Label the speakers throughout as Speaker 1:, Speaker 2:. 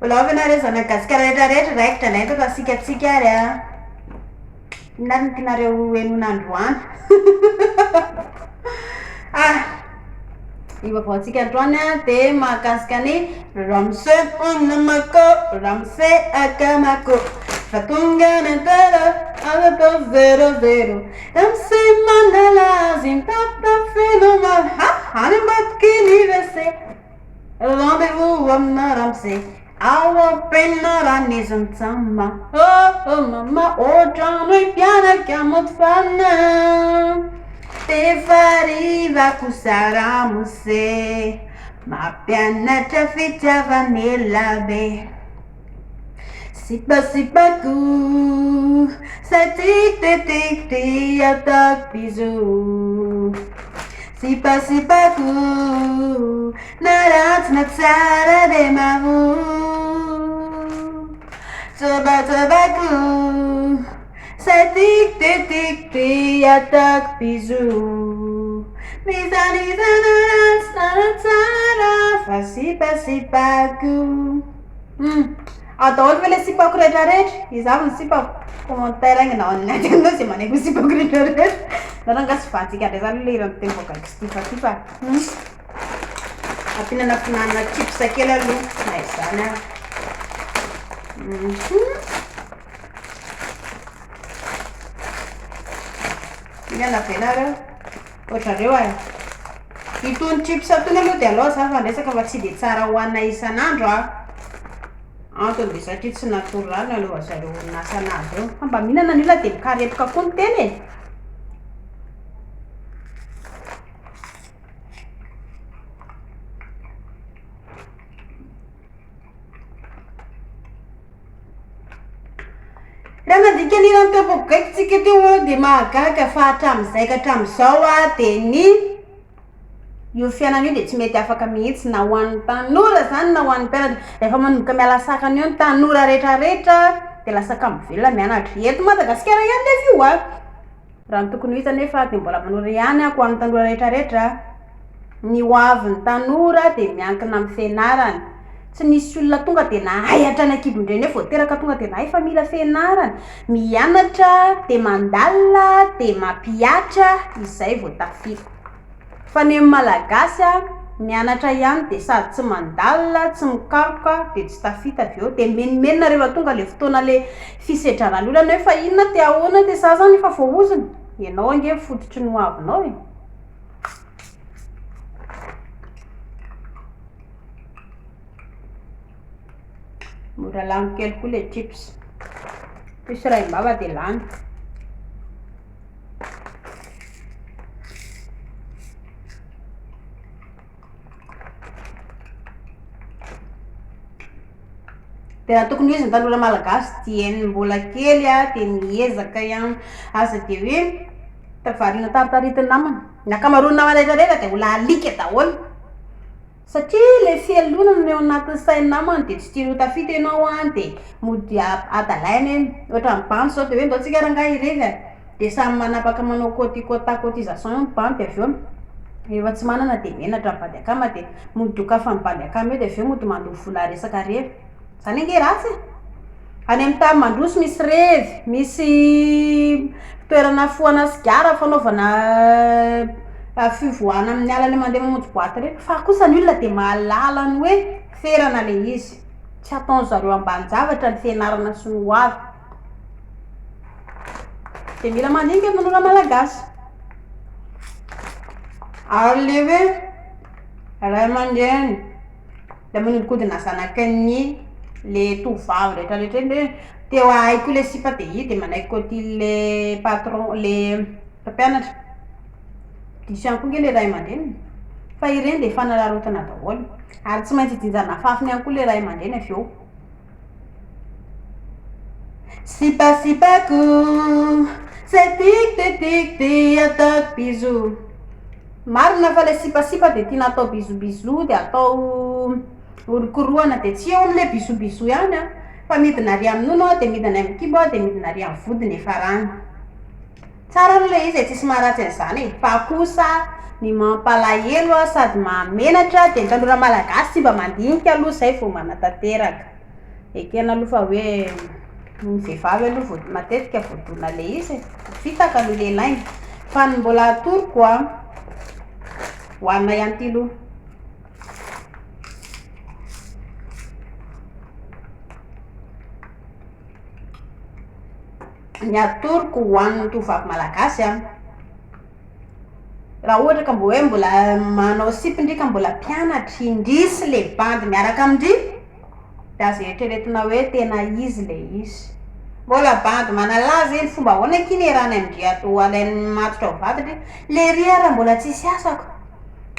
Speaker 1: Mbola ao ve nareo zanak'i Gasikara rehetra rehetra? Raikitra indray eto fa asikantsika ary a! Inona ary no tianareo henoina androany? Ah! Ny vaovaontsika androany dia mahakasika ny Ramose Onamako, Ramose Akamako. Fa tonga ny antero, aza atao zero zero. Ramose manala azy, mitapitapy feno ma- ha! Any ambadiky ny WC. Rendez-vous amina ramose ao am-pianarana izy mitsama Oh oh mama ohatrany hoe mpianaka mody fanina D'efa hariva kosa ramose mampianatra fitiavana ela be Sipasipako Zay tiako dia tiako dia ataoko bisous Sipasipako Na ratsy na tsara dia mahoro Tsabatsabako Zay tiako dia tiako dia ataoko bisous N'iza n'iza na ratsy na tsara fa sipasipako. Hum! Ao daholo ve le sipako rehetra rehetra? Iza avy ny sipako? Commentaire haingana ao anaty anao izay manaiky ny sipako rehetra rehetra. Nareo angaha tsy vantsika indray zany le hiran'ny tempo gaigy sy tifatifa. Hum! Ampihinana fihinanana chips kely aloha na izany ary. Hum! Mihinana ve nareo? Ohatrareo ary. Itony chips itony aloha dia alao za fa resaka fa tsy dia tsara hohanina isan'andro a. Antony dia satria tsy natoraly ny anaovan zareo orinasa anazy eo. Fa mba mihinana ny olona dia mikarepoka koa ny tena e. Raha nandika ny hiran'ny Tempo Gaigy tsika teo dia mahagaga fa hatramin'izay ka hatramin'izao dia ny io fiainana io dia tsy mety afaka mihitsy na ho an'ny tanora izany na ho an'ny mpianatra. Rehefa manomboka miala sakana eo ny tanora rehetrarehetra dia lasa kamo velona mianatra. Eto Madagasikara ihany nefa io an! Raha ny tokony ho izy anefa dia mbola manoro ihany aho ho an'ny tanora rehetrarehetra, ny ho avin'ny tanora dia miankina amin'ny fianarana. Tsy nisy olona tonga dia nahay hatrany an-kibon-dreny eo vao teraka tonga dia nahay fa mila fianarana. Mianatra dia mandalina dia mampihatra izay vao tafita. Fa ny amin'ny Malagasy a, mianatra ihany dia sady tsy mandalina, tsy mikaroka dia tsy tafita avy eo. Dia mimenomenona rehefa tonga ilay fotoana ilay fisedrana ny olana hoe fa inona dia ahoana dia za zany efa voaozona. Ianao ange ny fototry ny ho avinao e. Mora lany kely koa ilay chips. Tsisy raim-bava dia lany. Dia raha tokony ho izy ny tanora malagasy dieny mbola kely dia miezaka ihany, aza dia hoe variana taritaritin'ny namana, ny ankamaroan'ny namana rehetra rehetra dia olona alika daholo. Satria ilay fialonana no eo anatin'ny sain'ny namany dia tsy tiany ho tafita ianao an, dia mody adalaina eny. Ohatran'ny bandy izao dia hoe ndao tsika rangahy hirevy e! Dia samy manapaka manao coti quota cotisation eo ny bandy avy eo. Rehefa tsy manana dia menatra ny bandy akama dia mody dokafan'ny bandy akama eo dia avy eo mody mandoa vola resaka revy. Izany ange ratsy e! Any amin'ny tany mandroso misy revy, misy toerana fohana sigara, fanaovana fivoahana amin'ny alina mandeha mamonjy boite ireny. Fa kosa ny olona dia mahalala ny hoe ferana ilay izy. Tsy ataon-dry zareo ambanin-javatra ny fianarana sy ny ho avy. Dia mila mandinika ny tanora malagasy. Ary ilay hoe ray aman-dreny. Le manodikodina zanakin'ny le tovovavy rehetra rehetra iny hoe te ho ahay koa le sipa de i de manaiky côté le patron le mpampianatra, diso ihany koa nge le ray aman-dreniny fa ireny de fanararaotana daholo ary tsy maintsy ijinjana fafiny ihany koa le ray aman-dreny avy eo. Sipasipako, zay tiako de tiako de ataoko bisous. Marina fa ilay sipasipa dia tiana atao bisous bisous dia atao orokorohana dia tsy eo amin'ilay bisous bisous ihany an, fa midina ary amin'ny nono dia midina amin'ny kibo dia midina ary amin'ny vodiny efa rano. Tsara aloha ilay izy e, tsisy maharatsy an'izany e, fa kosa ny mampalahelo sady mahamenatra dia ny tanora malagasy tsy mba mandinika aloha izay vao manatanteraka. Ekena aloha fa hoe ny vehivavy aloha voa- matetika voadona le izy e, voafitaka noho le lainga. Fa ny mbola atoroko an, hohanina ihany ity aloha. Ny atoroko ho an'ny tovovavy malagasy an, raha ohatra ka mbo hoe mbola manao sipa ndry ka mbola mpianatra indrisy le bandy miaraka amindry de aza eritreretina hoe tena izy le izy. Mbola bandy manalaza iny, fomba ahoana akia ny iarahany amindry ato alainy matotra ho vady ndry? Lery ara mbola tsisy asako,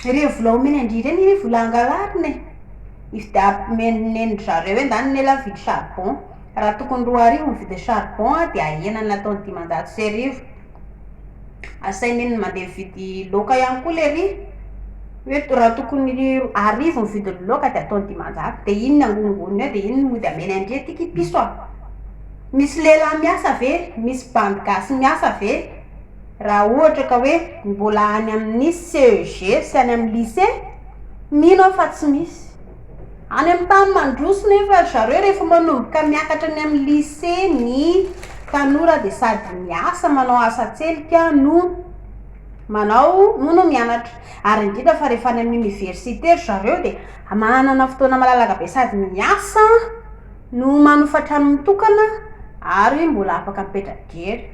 Speaker 1: ireny vola omeny andry ireny anie vola angalarina e, ividian'ny nenin-dry zareo eny zany anie lah mividy charbon. Raha tokony 2000 ny vidin'ny charbon dia ahenany ataony 1500. Asainy neniny mandeha mividy laoka ihany koa lery, hoe raha tokony 1000 ny vidin'ny laoka dia ataony 500. Dia iny ny angonongonony eo dia iny no mody ameny an-dry aty ky piso a! Misy lehilahy miasa ve? Misy bandy gasy miasa ve? Raha ohatra ka hoe mbola any amin'ny CEG sy any amin'ny lycée, mino aho fa tsy misy. Any amin'ny tany mandroso nefa ry zareo rehefa manomboka miakatra any amin'ny lycée ny tanora dia sady miasa manao asa an-tselika no manao no no mianatra. Ary indrindra fa rehefa any amin'ny université ry zareo dia manana fotoana malalaka be sady miasa no manofa trano mitokana ary mbola afaka mipetra-drery.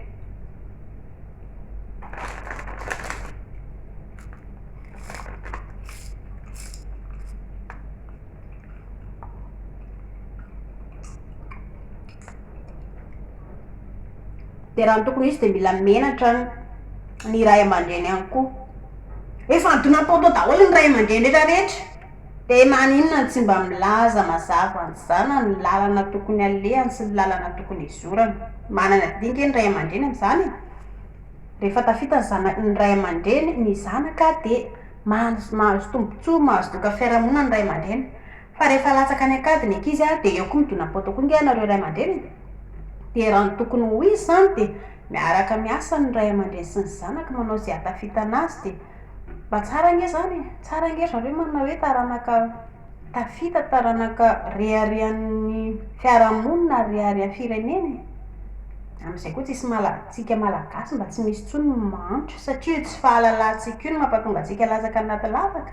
Speaker 1: Dia raha ny tokony ho izy dia mila menatra ny ray aman-dreny ihany koa. Efa nidona poto daholo ny ray aman-dreny rehetra rehetra. Dia maninona no tsy mba milaza mazava ny zanany ny lalana tokony alehany sy ny lalana tokony hizorany. Manana adidy ange ny ray aman-dreny amin'izany e. Rehefa tafita ny zana- ny ray aman-dreny, ny zanaka dia mahazo mahazo tombontsoa, mahazo doka fiarahamonina ny ray aman-dreny. Fa rehefa latsaka any an-kady ny ankizy an, dia eo koa midonam-potoa koa ange ianareo ray aman-dreny e. Dia raha ny tokony ho izy izany dia miaraka miasa ny ray aman-dreny sy ny zanaka manao izay hahatafitana azy dia mba tsara ange izany e. Tsara ange ry zareo manana hoe taranaka tafita, taranaka reharehan'ny fiarahamonina, reharehan'ny firenena e. Amin'izay koa tsisy mala- tsika malagasy mba tsy misy intsony ny mahantra satria io tsy fahalalantsika io no mampatonga antsika latsaka anaty lavaka.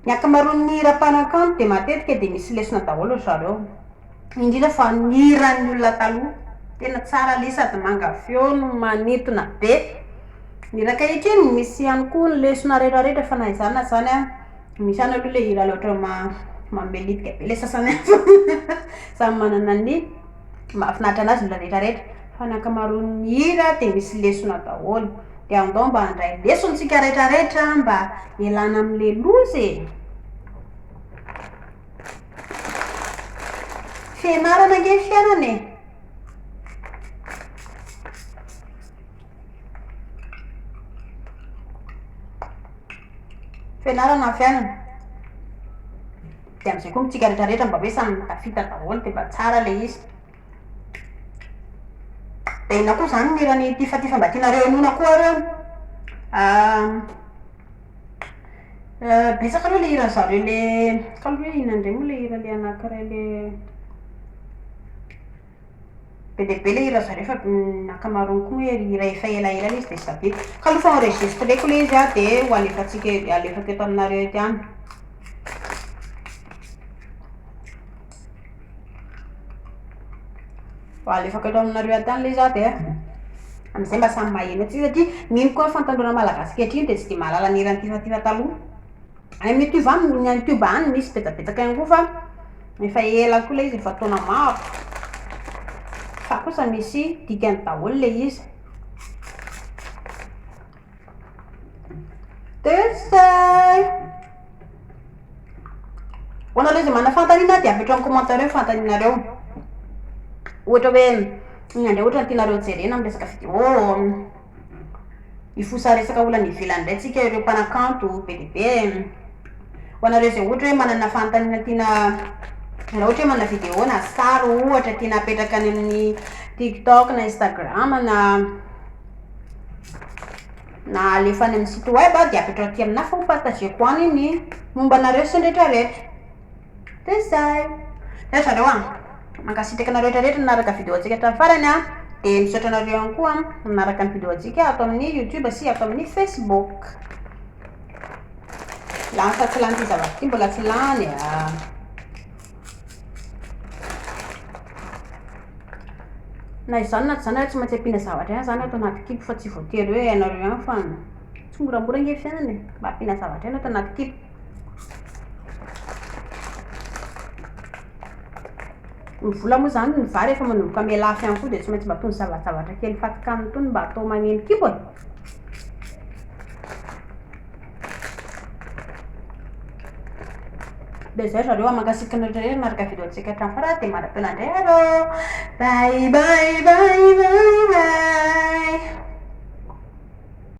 Speaker 1: Ny ankamaroan'ny hira mpanakanto dia matetika dia misy lesona daholo ry zareo. Indrindra fa ny hiran'ny olona taloha. Tena tsara le sady manga feo no manintona be. Ny hira ankehitriny misy ihany koa ny lesona rehetrarehetra fa na izany na izany an, misy ihany aloha le hira loatra mamelitika be le sasany fa samy manana ny mahafinaritra anazy ny olona rehetrarehetra. Fa ny ankamaroan'ny hira dia misy lesona daholo. Dia andao mba handray lesona isika rehetrarehetra mba hialana amin'ilay loza e. Fianarana ange ny fiainana e. Fianarana ny fiainana. Dia amin'izay koa isika rehetrarehetra mba hoe samy tafita daholo dia mba tsara ilay izy. Dia inona koa izany ny hiran'i Tifatifa mba tianareo henoina koa ary eo? Betsaka aloha le hiran'ny zareo le, kalo hoe inona indray moa le hira le anakiray le, be dia be le hiran'ny zareo fa ny ankamaroany koa moa hira efa elaela le izy dia tsy tadidiko. Kalo fa enregistreko le izy an dia ho alefantsika alefako eto aminareo eto ihany. Ho alefako eto aminareo ato ihany ilay izy an dia amin'izay mba samy maheno antsika satria mino koa aho fa ny tanora malagasy ankehitriny dia tsy dia mahalala ny hiran'ny tifatifa taloha. Any amin'ny youtube any, ny any youtube any misy betsabetsaka ihany koa fa efa ela koa ilay izy, efa taona maro. Fa kosa misy dikany daholo ilay izy. Dia zay. Ho anareo izay manana fanontaniana dia apetraho amin'ny commentaire eo ny fanontanianareo. Ohatra hoe inona indray ohatra no tianareo jerena amin'ny resaka vidéo. Hifosa resaka olona any ivelany indray tsika ireo mpanakanto be dia be. Ho anareo izay ohatra hoe manana fanontaniana tiana. Raha ohatra hoe manana vidéo na sary ohatra tiana apetraka any amin'ny TikTok na Instagram na na alefa any amin'ny site web dia apetraho aty aminahy fa ho partager-ko any ny momba anareo sy ny rehetra rehetra. Dia izay. Zay zareo an. Mankasitraka anareo rehetra rehetra nanaraka vidéo antsika hatramin'ny farany an. Dia misaotra anareo ihany koa nanaraka ny vidéo antsika ato amin'ny YouTube sy ato amin'ny Facebook. Lany sa tsy lany ity zavatra ity? Mbola tsy lany a. Na izany na tsy izany ary tsy maintsy ampiana zavatra ihany izany ato anaty kibo fa tsy voatery hoe ianareo ihany fa tsy moramora ange ny fiainana e. Mba ampiana zavatra ihany ato anaty kibo. Ny vola moa izany, ny vary efa manomboka mihalafo ihany koa dia tsy maintsy mba itony zavajavatra kely fatin-kanina itony mba atao mameno kibo e. Dia izay ry zareo a, mankasitraka anareo rehetra nanaraka vidéo antsika hatramin'ny farany dia manam-peo indray ary ô. Bye bye bye bye.